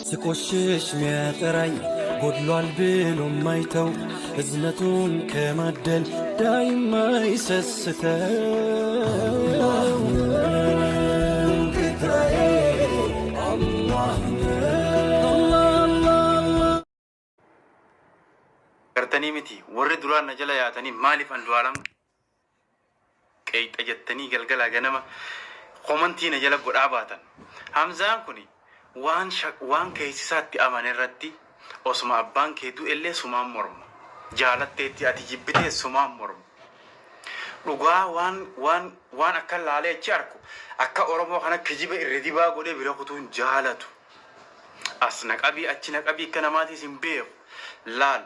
ስቆሽሽ ሚያጠራኝ ጎድሏል ብሎ ማይተው እዝነቱን ከማደል ዳይማ ይሰስተው Gartanii miti warri duraan na jala yaatanii maaliif Andu'aalam qeeyxa jettanii galgalaa ganama komantii na jala godhaa baatan. Hamzaan kuni waan waan keeysisaatti amane irratti osuma abbaan kee du'ellee sumaan morma. Jaalatteetti ati jibbitees sumaan morma. Dhugaa waan waan waan akka laalee achi arku akka Oromoo kana kijiba irra dibaa godhee bira kutuun jaalatu. As na qabii achi na qabii akka namaatiis hin beeku. Laal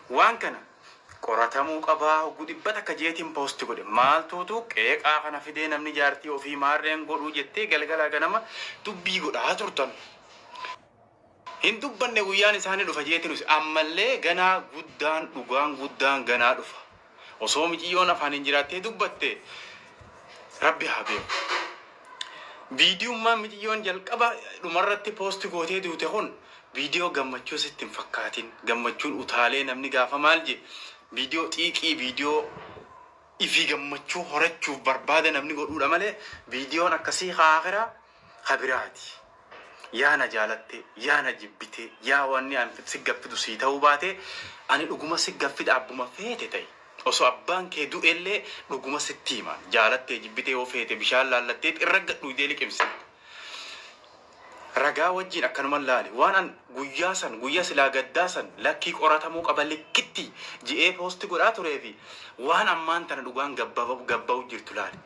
waan kana qoratamuu qabaa hoggu 100 jeetiin post godhe maaltuutu qeeqaa kana fidee namni jaartii ofii maarreen godhuu jettee galgalaa ganama dubbii godhaa turtan. Hin dubbanne guyyaan isaanii dhufa jeetiin use ammallee ganaa guddaan dhugaan guddaan ganaa dhufa. Osoo miciyyoon afaaniin jiraattee dubbatte rabbi haa beeku. Viidiyummaan miciyyoon jalqaba dhumarratti post gootee duute kun viidiyoo gammachuu sitti hin fakkaatin. Gammachuun utaalee namni gaafa maal je viidiyoo xiiqii viidiyoo ifii gammachuu horachuuf barbaada namni godhuudha malee viidiyoon akkasii aakiraa ka biraati. Yaa na jaalattee, yaa na jibbitee, yaa wanni an si gaffidu sii ta'uu baate, ani dhuguma si gaffida abbuma feete ta'i. Osoo abbaan kee du'ellee dhuguma sitti hima. Jaalattee jibbitee yoo feete bishaan laallatteet irra gad dhuydee liqimsi. Ragaa wajjiin akkanuman laali. Waan an guyyaa san, guyya silaa gaddaa san lakkii qoratamuu qaba likkitti je'ee post godhaa turee fi waan ammaan tana dhugaan gabba'u jirtu laali.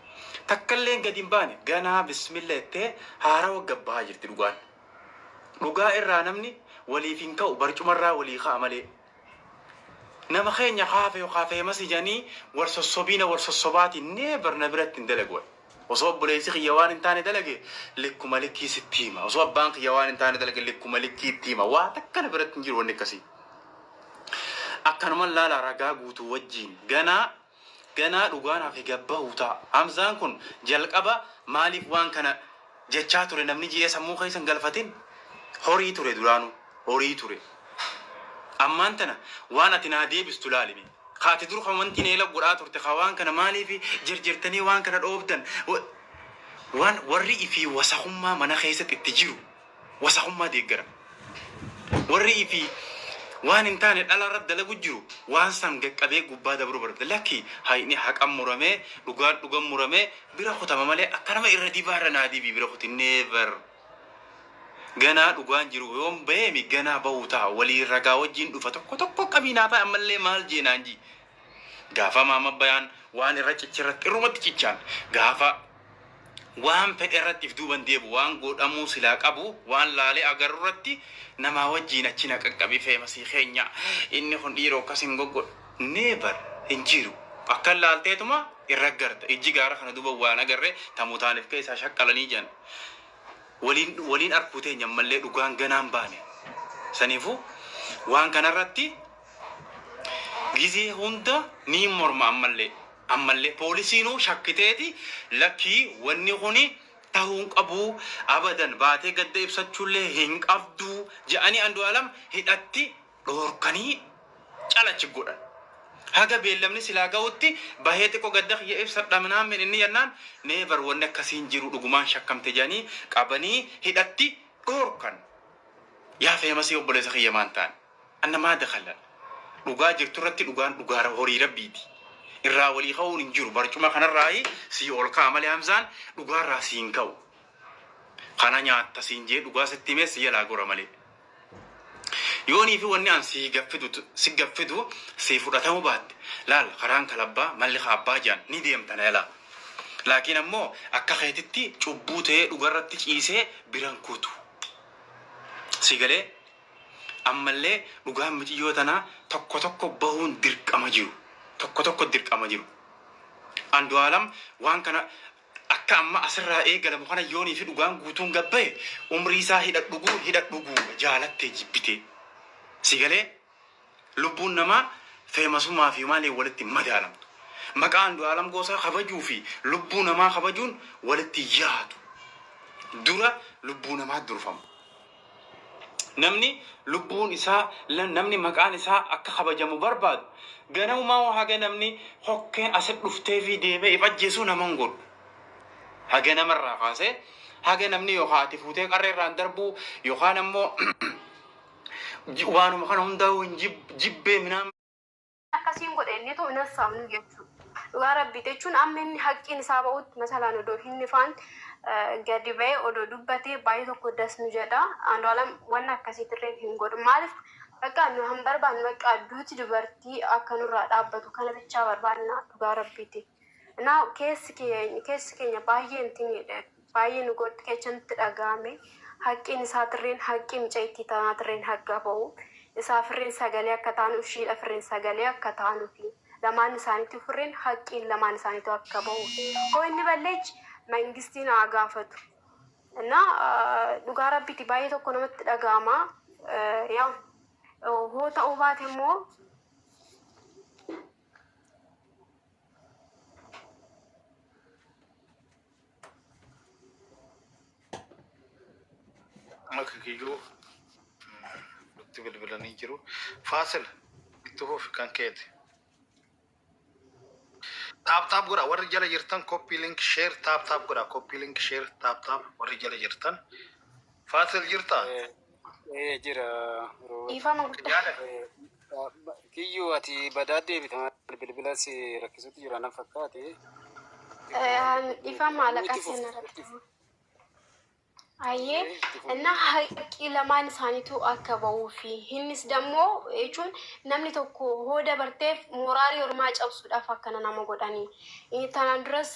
Takkalleen gadi hin baane ganaa bismilla jettee haarawa gad bahaa jirti dhugaan. Dhugaa irraa namni waliif hin ka'u barcumarraa walii ka'a malee. Nama keenya kaafe yookaa feemasi jedhanii wal sossobiina wal sossobaatiin never na biratti hin dalagu ani. Osoo obboleessi kiyya waan hin taane dalage likkuma likkii sitti hima. Osoo abbaan kiyya waan hin taane dalage likkuma likkii itti hima. Waa takka na biratti hin jiru wanni akkasii. Akkanuman laalaa ragaa guutuu wajjiin ganaa Ganaa dhugaan hafe gad bahu ta'a. Hamzaan kun jalqaba maaliif waan kana jechaa ture namni je'ee sammuu keessa hin galfatin horii ture duraanuu horii ture. Ammaan tana waan ati naa deebistu laali mee. Ka ati dur komantii na jala godhaa turte ka waan kana maaliif jerjertanii waan kana dhoobdan waan warri ifii wasakummaa mana keessatti itti jiru wasakummaa deeggara. Warri ifii waan hin taane dhala irratti dalagu jiru waan san gaqqabee gubbaa dabruu barbaada. Lakki hayni haqan muramee dhugaan dhugan muramee bira kutama malee akka nama irra dibaa irra naa dibii bira kuti never. Ganaa dhugaan jiru yoom baheemi ganaa bahuu ta'a waliin ragaa wajjin dhufa tokko tokko qabii naa ta'a ammallee maal jee naan jii. Gaafa maama bayaan waan irra cichirratti irrumatti cichaan gaafa waan fedhe irratti if duuba hin deebi'u. Waan godhamuu silaa qabu, waan laalee agarru irratti namaa wajjiin achi na qaqqabi feemasii keenya. Inni kun dhiiroo akkas hin goggodhu. Never! Hin jiru. Akkan laalteetuma irra garta. Ijji gaara kana duuba waan agarre ta mutaanif keessaa shaqqalanii jiran. Waliin waliin arkuu teenya ammallee dhugaan ganaan baane. Saniifuu waan kanarratti gizee hunda niin morma ammallee. Ammallee poolisiinuu shakkiteeti lakkii wanni kuni tahuu hin qabu abadan baatee gadda ibsachuullee hin qabdu je'anii Andu'aalam hidhatti dhoorkanii calachi godhan. Haga beellamni silaa gahutti bahee xiqqo gadda kiyya ibsadha minaamin inni jennaan never wanni akkasii hin jiru dhugumaan shakkamte je'anii qabanii hidhatti dhoorkan. Yaa feemasii obboleessa kiyya maan taane? Anna maa dakhala. Dhugaa jirtu irratti dhugaan dhugaa horii rabbiiti. Irraa walii ka'uun hin jiru. Barcuma kanarraayi sii ol ka'a malee Hamzaan dhugaarraa sii hin ka'u. Kana nyaatta siin jee dhugaa sitti himee si jalaa gora malee. Yoonii fi wanni an sii gaffidu si gaffidu sii fudhatamu baatte laal karaan kalabbaa malli ka abbaa jaan ni deemta na jalaa. Laakiin ammoo akka keetitti cubbuu ta'ee dhugarratti ciisee biran kutu. Si galee? Ammallee dhugaan miciyyoo tanaa tokko tokko bahuun dirqama jiru. Tokko tokko dirqama jiru. Andu'aalam waan kana akka amma asirraa eegalamu kana yoonii fi dhugaan guutuun gad bahe umrii isaa hidha dhuguu hidha dhuguudha jaalattee jibbitee. Si galee? Lubbuun namaa feemasumaa fi maaliin walitti hin madaalamtu. Maqaa Andu'aalam Goosaa kabajuu fi lubbuu namaa kabajuun walitti hin yaadu. Dura lubbuu namaa durfama. Namni lubbuun isaa, namni maqaan isaa akka kabajamu barbaadu, ganamumaa haga namni hokkeen asit dhuftee fi deemee if ajjeesuu nama hin godhu. Haga namarraa kaasee haga namni yookaan ati fuutee qarree irraan darbuu yookaan ammoo waanuma kana hundaa'uu hin jibbee minaan. Akkasiin godhe innitu hin hassaabnu jechuudha. Dhugaa rabbii jechuun amma inni haqqiin isaa ba'utti masalaan odoo inni faan gadi ba'ee odoo dubbatee baay'ee tokko das nu jedha. Andu'aalam wanna akkasiitirree hin godhu. Maaliif bakka nu han barbaannu bakka duuti dubartii akka nurraa dhaabbatu kana bichaa barbaanna dhugaa rabbiiti. Naa keessi keenya baay'ee intin baay'ee nu godhu keessatti dhaga'ame. Haqqiin isaa tirreen, haqqii mucayittii tanaa tirreen hagga ba'u. Isaa firreen sagalee akka taanu, ishiidha firreen sagalee akka taanuufi lamaan isaaniitu firreen haqqiin lamaan isaaniitu akka ba'u. Hoo inni balleechi mangistiin haa gaafatu. እና dhugaa rabbiiti baay'ee tokko namatti dhaga'ama. Yaa hoo ta'uu baate immoo Akka kiyyuu itti bilbilanii jiru. Faasil, itti fufi kan keeti. Tap tap godha warri jala jirtan, copy link, share, tap tap godha, copy link, share, tap tap warri jala jirtan. Faasil, jirtaa? Ee, jira. Dhiifama guddaa. Yaada. Kiyyuu, ati badaa deebita, bilbila si rakkisuutu jira na fakkaate. Dhiifama maallaqa seenaa irratti. Ayyee እና haqqi lamaan isaaniitu akka bahuu fi innis dammoo jechuun namni tokko hoo dabarteef mooraalii ormaa cabsuudhaaf akkana nama godhanii. Inni tanaan duras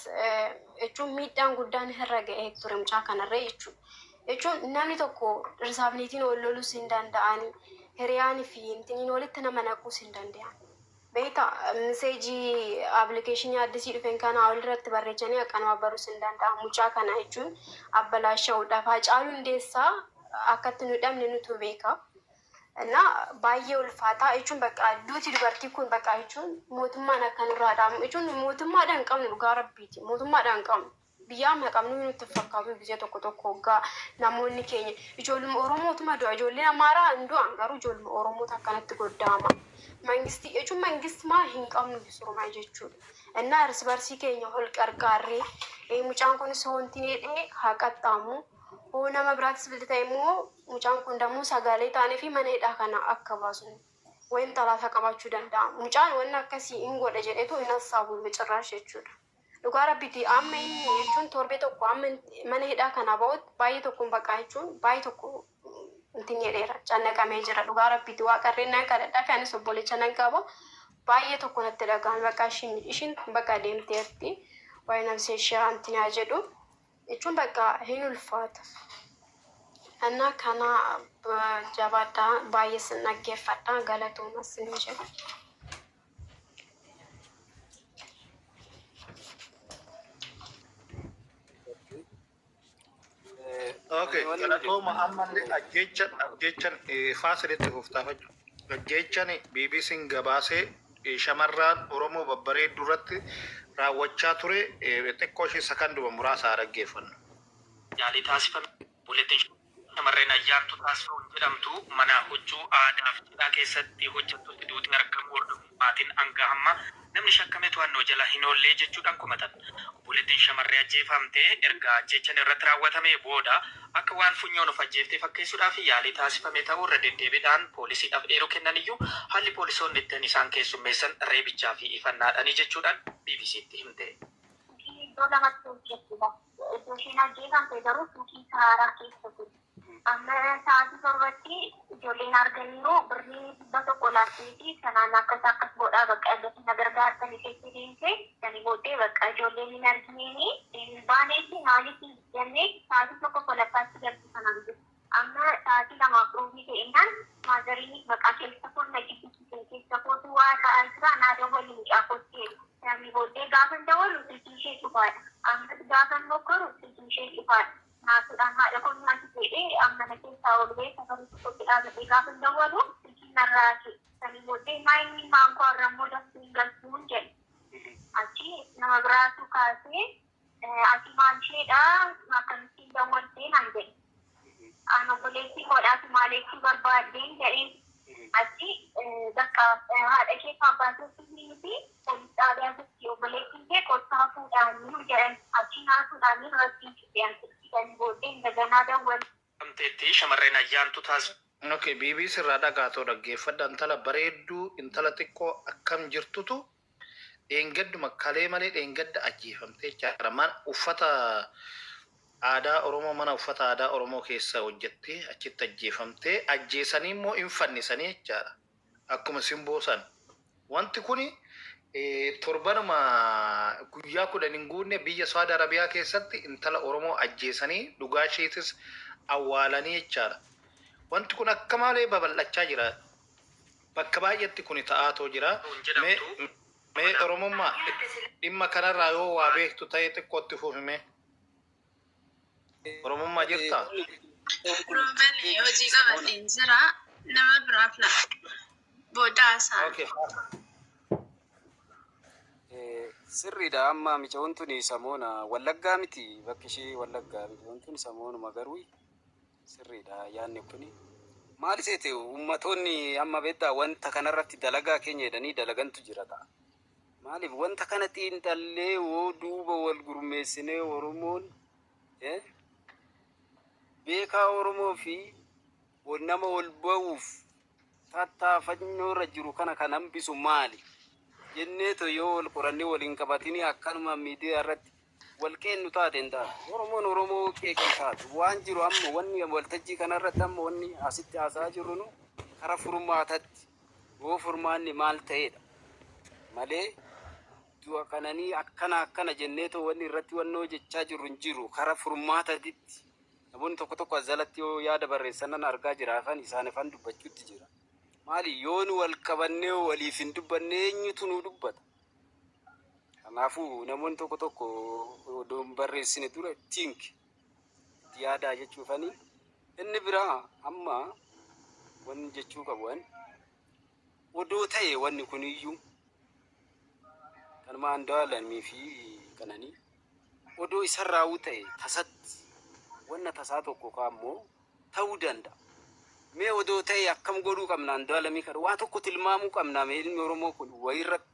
jechuun miidhaan guddaan irra ga'ee ture mucaa kanarra jechuudha. Jechuun namni tokko dhirsaaf niitiin wal loluus hin danda'ani. Hiriyaanii fi intiniin walitti nama naquus hin danda'an. Beektaa, message application addisii dhufeen kana walirratti barreessanii akkanuma baruus hin danda'amu. Mucaa kana jechuun abbalaasha'uudhaaf Haacaaluu Hundeessaa akkatti nu dhabne nutu beeka. እና baay'ee ulfaataa jechuun bakka duuti dubartii kun bakka jechuun mootummaan akka nurraa dhaabu jechuun mootummaadhaan hin qabnu, dhugaa rabbiiti, mootummaadhaan hin qabnu. Biyya amma qabnu nutti fakkaatu biyya tokko tokko hoggaa namoonni keenya ijoolluma Oromootuma du'a, ijoolleen Amaaraa hin du'an, garuu ijoolluma Oromoota akkanatti goddaama. Mangistii jechuun mangistumaa hin qabnu bisurumaa jechuudha. እና እርስ በርሲ keenya ol qarqaarree mucaan kunis wanti dheedhee haa qaxxaamu. Hoo nama biraattis bilisa ta'e immoo mucaan kun dammoo sagalee taanee fi mana hidhaa kana akka baasu ወይም xalaata qabaachuu danda'a. Mucaan wanni akkasii hin godha jedhetu hin hassaabu bicirraash jechuudha. Dhugaa rabbiiti amma inni jechuun torbee tokko amma mana hidhaa kana ba'utti baay'ee tokkoon baqaa jechuun baay'ee tokko intin jedheera, cannaqamee jira. Dhugaa rabbiiti waaqarreen nan kadhadhaa fi anis obbolecha nan qaba. Baay'ee tokko natti dhaga'ame, bakka ishiin bakka deemteerti. Waa'ee namsee ishee antin haa jedhu jechuun bakka hin ulfaata. እና kana jabaadhaa, baay'ee sin dhaggeeffadha, galatoomas ni jedhu. Okay, galatooma. Ammallee ajjeechan Faasilitti fuftaafachuu. Ajjeechan BBC'n gabaasee shamarraan Oromoo babbareedduu irratti raawwachaa ture xiqqoo ishee sakanduma muraasa dhaggeeffannu. Yaalii taasifame buletiin shamarreen Ayyaantu Taasifa'uun jedhamtu mana huccuu aadaa fi cidhaa keessatti hojjettutti duutii argamu hordofuun maatiin hanga hamma namni shakkame to'annoo jala hin oollee jechuudhaan komatan. Obboleettiin shamarree ajjeefamtee erga ajjeechan irratti raawwatamee booda akka waan funyoon of ajjeeftee fakkeessuudhaaf yaalii taasifame ta'uu irra deddeebiidhaan poolisiidhaaf eeruu kennan iyyuu haalli poolisoonni ittiin isaan keessummeessan reebichaa fi ifannaadhaanii jechuudhaan BBCtti himte. Iddoo lamatti hojjettudha. Iddoo isheen ajjeefamte garuu suuqii Sahaaraa keessa ture. Amma sa'aatii 7tti ijoolleen arganiiru, birrii 100 laattee fi sanaan akkas akkas godhaa, bakka gatii na gargaartanii keessa deemte. Sanii booddee bakka ijoolleen hin argineeni baaneetti maaliif jennee sa'aatii 1 walakkaatti galti sanaan jiru. Amma sa'aatii 2:30 ta'ennaan maazariin maqaa keessa kun na jibbisiise, keessa kootu waa ta'aa jira, naa dawwali mucaa kootti. Sanii booddee gaafa dawwalu silkiin ishee cufaadha. Ammas gaafa mokkoru silkiin ishee cufaadha. Naasuudhaan haadha koo nyaatu jedhee amma na keessaa ol ba'ee safarii tokkotti dhaabatee gaafa dawwalu silkiin narraa ka'e. Sanii booddee maa inni maankoo har'ammoo daftuu hin galtuun jedhe. Achi nama biraatu kaasee, ati maal isheedha, akkamittiin dawwaltee naan jedhe. An obboleettii koodhaaf maaleetti barbaaddeen jedheen achi bakka haadha ishee fi abbaa isheetti fi poolis xaabiyaa jirti obboleettiin kee kottaa fuudhaanii jedhan achi naasuudhaanii irratti hin cufee booddee daganaa dawwal. Qabamteetti shamarreen Ayyaantuu Taasifaa. Okay, BBC irraa dhagaatoo dhaggeeffadha. Intala bareedduu, intala xiqqoo akkam jirtutu dheengadduma kalee malee dheengadda ajjeefamtee jechaadha. Mana uffata aadaa Oromoo mana uffata aadaa Oromoo keessa hojjettee achitti ajjeefamtee ajjeesanii immoo hin fannisanii jechaadha. Akkuma simboo san. Wanti kuni torbanuma guyyaa 10 hin guunne biyya Saudi Arabiyaa keessatti intala Oromoo ajjeesanii dhugaa isheetis awwaalanii jechaadha. Wanti kun akka malee babal'achaa jira. Bakka baay'eetti kun ta'aatoo jira. Mee mee Oromummaa dhimma kanarraa yoo waa beektu ta'e xiqqootti fufime. Oromummaa jirtaa? Ruben hojii qabadheen jira. Nama biraaf la. Booda haasa'an. Okay. Sirriidha amma micoon tuni samoona Wallaggaa miti bakki ishee Wallaggaa micoon tuni samoonuma garuu sirriidha yaadni kuni. Maal seete ummatoonni amma beektaa wanta kanarratti dalagaa keenya jedhanii dalagantu jira ta'a. Maaliif wanta kana xiinxallee woo duuba wal gurmeessinee Oromoon beekaa Oromoo fi nama wal ba'uuf tattaafannoo irra jiru kana kan hambisu maali? Jenneeto yoo wal qorannee waliin qabatini akkanuma miidiyaa irratti wal qeennu taate hin taatu. Oromoon Oromoo qeeqan taatu. Waan jiru amma wanni waltajjii kanarratti amma wanni asitti haasa'aa jirru nu kara furmaatatti yoo furmaanni maal ta'edha malee du'a kananii akkana akkana jenneetoo wanni irratti wannoo jechaa jirru hin jiru kara furmaatatitti. Namoonni tokko tokko as jalatti yoo yaada barreessan argaa jira afaan isaan afaan dubbachuutti jira. Maali yoo nu wal qabannee waliif hin dubbanne eenyutu nu dubbata? Kanaafuu namoonni tokko tokko odoo hin barreessine dura think itti yaadaa jechuufani. Inni biraa amma wanni jechuu qabu an odoo ta'e wanni kuniyyuu kanuma Andu'aalamii fi Qananii odoo isarraawuu ta'e tasatti wanna tasaa tokko kaammoo ta'uu danda'a. Mee odoo ta'e akkam godhuu qabna Andu'aalamii kana waa tokko tilmaamuu qabna mee ilmi Oromoo kun wayirratti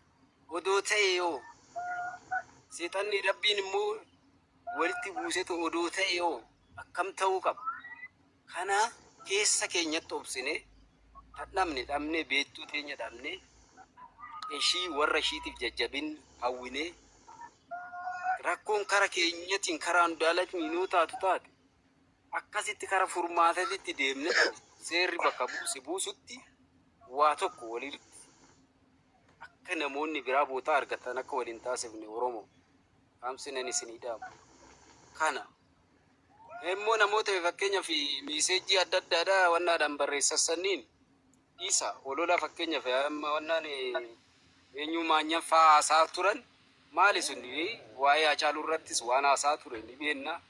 odoo ta'e yoo seexanni rabbiin immoo walitti buusetu odoo ta'e yoo akkam ta'uu qaba. Kana keessa keenyatti obsine dhabne dhabne beektuu teenya dhabne ishii warra ishiitiif jajjabin hawwine rakkoon kara keenyatiin karaa Andu'aalamii nuu taatu taate akkasitti kara furmaatatitti deemne seerri bakka buuse buusutti waa tokko walitti akka namoonni biraa bootaa argatan akka waliin taasifne Oromoo dhaamsinan isinii dhaamu. Kana immoo namoota fakkeenyaaf message adda addaadhaa wannaadhaan barreessasaniin dhiisa olola fakkeenyaaf amma wannaan eenyu maanyan fa'aa haasaa turan maali sun waa'ee Haacaaluu irrattis waan haasaa ture ni beekna.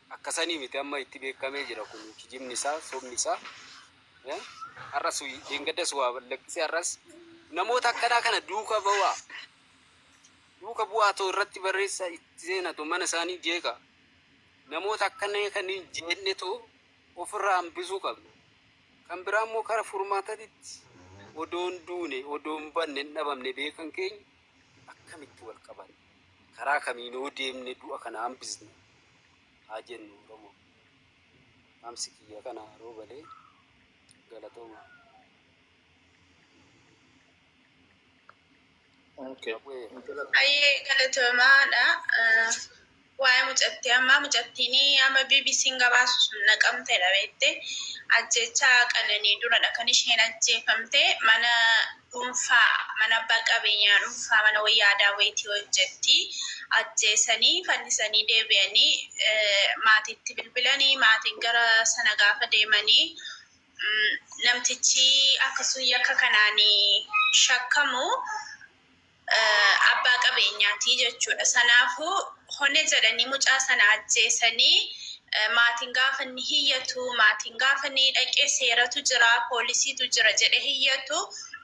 Akkasanii miti amma itti beekamee jira kun kijibni isaa sobni isaa. Har'as dheengaddas waa lakkisee har'as namoota akkanaa kana duuka bu'aa. Duuka bu'aa ta'u irratti barreessa itti seenatu mana isaanii jeeqa. Namoota akkanaa kanneen jeenne ofirraa hambisuu qabna. Kan biraa immoo kara furmaatatitti odoon duune odoon banne hin dhabamne beekan keenya akkamitti wal qaban karaa kamiinoo deemne du'a kana hambisne haa jennu Oromoo. Dhaamsi kiyya kana roobalee galatooma. Okay. Ayyee galatoomaadha. Waa'ee mucattii ammaa mucattiin amma BBC'n gabaasu sun naqamteedha beekte. Ajjechaa Qananii duradha kan isheen ajjeefamte mana dhuunfaa mana abbaa qabeenyaa dhuunfaa mana wayyaa aadaa wayitii hojjetti. Ajjeesanii fannisanii deebi'anii maatiitti bilbilanii maatiin gara sana gaafa deemanii namtichi akkasuma yakka kanaan shakkamu abbaa qabeenyaati jechuudha. Sanaafuu hone jedhanii mucaa sana ajjeesanii maatiin gaafa inni hiyyatu maatiin gaafa inni dhaqee seeratu jira poolisiitu jira jedhee hiyyatu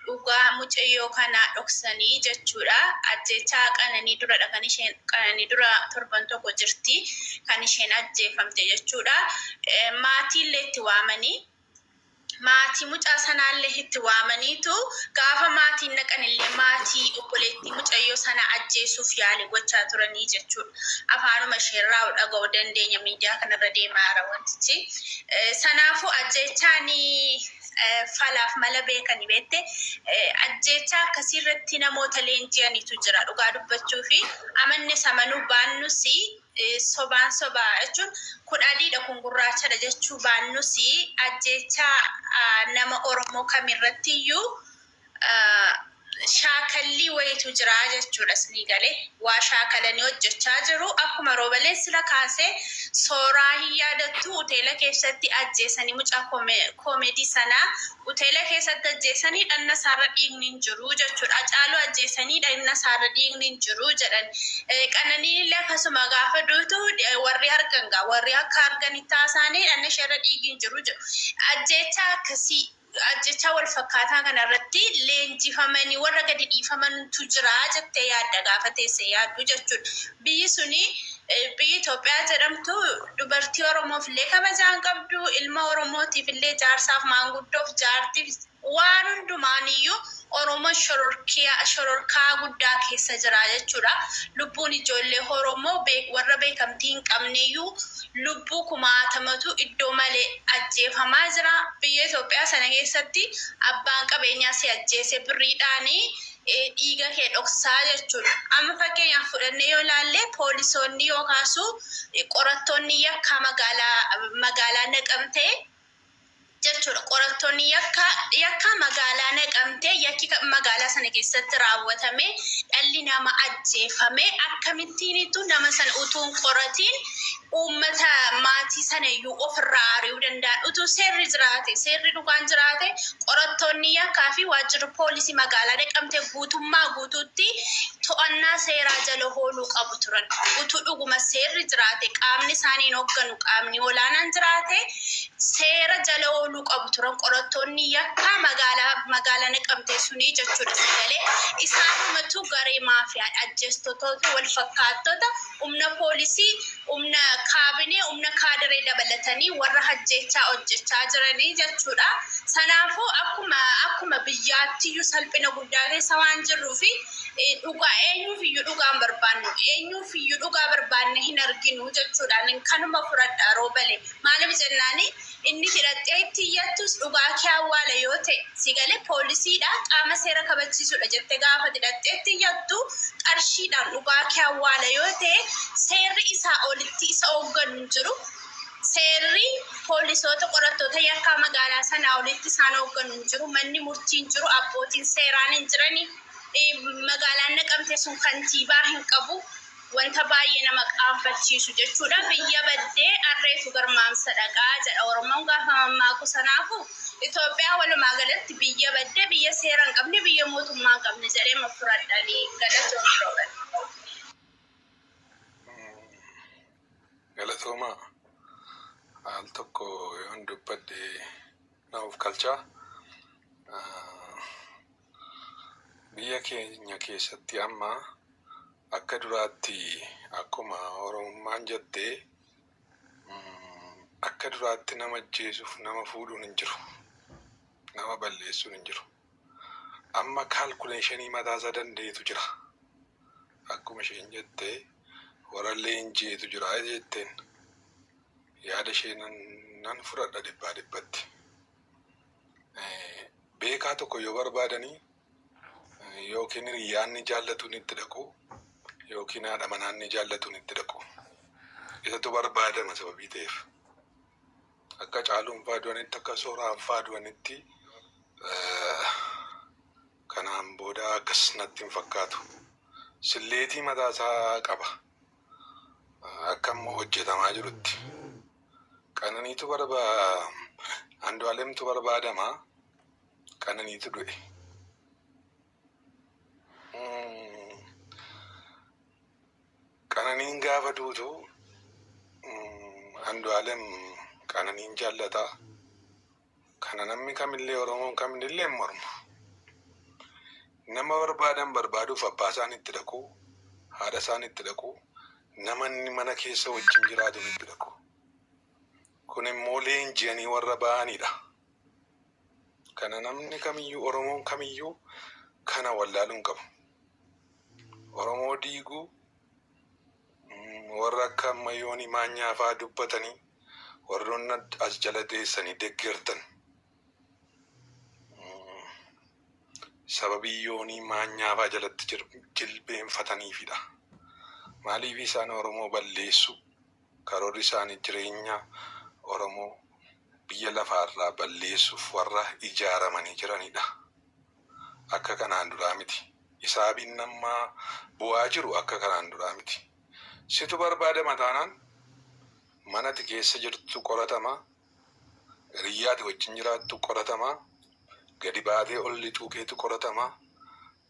Dhugaa mucayyoo kanaa dhoksanii jechuudha. Ajjechaa Qananii duradha kan isheen, Qananii dura torban tokko jirti kan isheen ajjeefamte jechuudha. Maatiillee itti waamanii, maatii mucaa sanaallee itti waamaniitu gaafa maatiin naqanillee maatii obboleettii mucayyoo sana ajjeesuuf yaalii gochaa turanii jechuudha. Afaanuma isheerraa dhaga'uu dandeenya, miidiyaa kanarra deemaa jira wantichi. Sanaafuu ajjechaan falaaf mala beekani beette, ajjechaa akkasiirratti namoota leenji'anitu jira. Dhugaa dubbachuu fi amanne samanuu baannus, sobaan sobaa jechuun kun adiidha, kun gurraachadha jechuu baannus, ajjechaa nama Oromoo kamirratti iyyuu shaakallii wayitu jira jechuudha. Sinii galee waa shaakalanii hojjechaa jiru. Akkuma Roobaleen sila kaasee, Sooraa hin yaadattu, hoteela keessatti ajjeesanii, mucaa koomedii sanaa hoteela keessatti ajjeesanii dhanna isaarra dhiigni hin jiru jechuudha. Hacaaluu ajjeesanii dhanna isaarra dhiigni hin jiru jedhan. Qananiin illee akkasuma gaafa duutu warri argan gaa warri akka arganitti haasaanii dhanna isheerra dhiigni hin jiru jedhu. Ajjeechaa akkasii, ajjechaa wal fakkaataa kanarratti leenjifamanii warra gadi dhiifamantu jira jettee yaadda gaafa teessee yaaddu jechuudha. Biyyi suni, biyyi Itoophiyaa jedhamtu, dubartii Oromoof illee kabajaa hin qabdu, ilma Oromootiif illee, jaarsaaf, maanguddoof, jaartiif, waan hundumaaniyyuu Oromoon shororkaa guddaa keessa jira jechuudha. Lubbuun ijoollee Oromoo warra beekamtii hin qabneyyuu lubbuu kumaatamatu iddoo malee ajjeefamaa jira. Biyya Itoophiyaa sana keessatti abbaan qabeenyaa si ajjeese birriidhaanii dhiiga kee dhoksaa jechuudha. Amma fakkeenyaaf fudhannee yoo ilaalle, poolisoonni yookaasu qorattoonni yakkaa magaalaa Naqamtee jechuudha. Qorattoonni yakka magaalaa Naqamtee, yakki magaalaa sana keessatti raawwatame, dhalli nama ajjeefame, akkamittiinitu nama sana utuu hin qoratiin uummata maatii sana iyyuu ofirraa ari'uu danda'an? Utuu seerri jiraate, seerri dhugaan jiraate, qorattoonni yakkaa fi waajjirri poolisii magaalaa Naqamtee guutummaa guutuutti to'annaa seeraa jala ooluu qabu turan. Utuu dhuguma seerri jiraate, qaamni isaaniin hoogganu, qaamni olaanaan jiraate, seera jala ooluu qabu turan qorattoonni yakkaa magaalaa Naqamtee sunii jechuudha. Sagalee isaanumatu garee maafiyaadha. Ajjeestoota wal fakkaattota, humna poolisii, humna kaabinee, humna kaadiree dabalatanii warra ajjeechaa hojjechaa jiranii jechuudha. Sanaafuu akkuma biyyaattiyyuu salphina guddaa keessa waan jirruu fi dhugaa eenyuuf iyyuu dhugaan barbaannu, eenyuuf iyyuu dhugaa barbaanne hin arginu jechuudha. Kanuma fudhadha, Roobale. Maaliif jennaani, inni hidhattee itti iyyattus dhugaa kee awwaala yoo ta'e, si galee, poolisiidha, qaama seera kabachiisudha jettee gaafa hidhattee itti iyyattu, qarshiidhaan dhugaa kee awwaala yoo ta'e, seerri isaa olitti isa hoogganu hin jiru. Seerri poolisoota qorattoota yakkaa magaalaa sanaa olitti isaan hoogganu hin jiru. Manni murtii hin jiru. Abbootiin seeraan hin jirani. Magaalaan Naqamte sun kantiibaa hin qabu. Wanta baay'ee nama qaanfachiisu jechuudha. Biyya baddee harreetu garmaamsa dhaqaa jedha Oromoon gaafa mammaaku. Sanaafu Itoophiyaa walumaa galatti biyya baddee, biyya seera hin qabne, biyya mootummaa hin qabne jedhee ma fudhadhanii. Galatoon, Rooban. Galatoomaa. Al tokko yoon dubbadhe naaf galchaa. Biyya keenya keessatti amma akka duraatti, akkuma Oromummaan jettee, akka duraatti nama ajjeesuuf nama fuudhuun hin jiru. Nama balleessuun hin jiru. Amma calculation mataasaa danda'etu jira. Akkuma isheen jettee, warra leenji'etu jira jetteen, yaada ishee nan fudhadha dhibbaa dhibbatti. Beekaa tokko yoo barbaadanii, yookiin hiriyyaan ni jaallatuun itti dhaqu, yookiin haadha manaan ni jaallatuun itti dhaqu. Isatu barbaadama sababii ta'eef. Akka Caaluun fa'aa du'anitti, akka Sooraan fa'aa du'anitti, kanaan booda akkas natti hin fakkaatu. Silleetii mataasaa qaba. Akka immoo hojjetamaa jirutti. Qananiitu barbaa, Andu'aalemtu barbaadama. Qananiitu du'e. Qananiin gaafa duutu Andu'aalem Qananiin jaallata. Kana namni kamillee, Oromoon kamillee hin mormu. Nama barbaadan barbaaduuf abbaa isaan itti dhaqu, haadha isaan itti dhaqu, nama inni mana keessa wajjin jiraatu itti dhaqu. Kun immoo leenji'anii warra ba'anidha. Kana namni kamiyyuu, Oromoon kamiyyuu kana wallaaluu hin qabu. Oromoo diiguu warra akka ammayyoonii maanyaa fa'aa dubbatanii warroonni as jala teessanii deggertan. Sababii yoonii maanyaa fa'aa jalatti jilbeenfataniifidha. Maaliif isaan Oromoo balleessu? Karoorri isaanii jireenya Oromoo biyya lafaarraa balleessuuf warra ijaaramanii jiranidha. Akka kanaan duraa miti. Hisaabiin nama bu'aa jiru akka kanaan duraa miti. Situ barbaadama taanaan manati keessa jirtu qoratama. Hiriyyaati wajjin jiraattu qoratama. Gadi baatee ol lixuu keetu qoratama.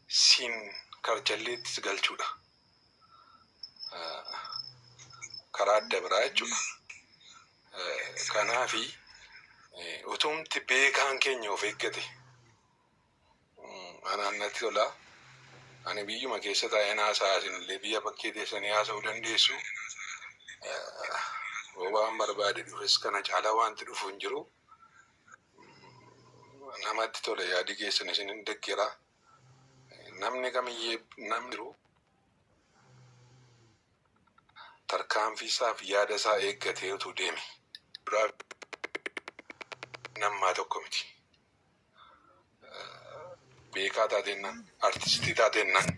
Siin karchalleetti si galchuudha. Karaa adda biraa jechuudha. Kanaafi utumti beekaan keenya of eeggate anaan natti tola. Ani biyyuma keessa taa'een haasa'a, isinillee biyya bakkee teessanii haasa'uu dandeessu. Waan barbaade dhufes kana caalaa wanti dhufu hin jiru. Namatti tola, yaadi keessan isin hin deggera. Namni kamiyyee namni jiru tarkaanfii isaaf yaada isaa eeggatee utuu deeme. Duraa nammaa tokko miti. Beekaa taateennaan, artistii taateennaan,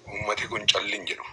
uummati kun callin jedhu.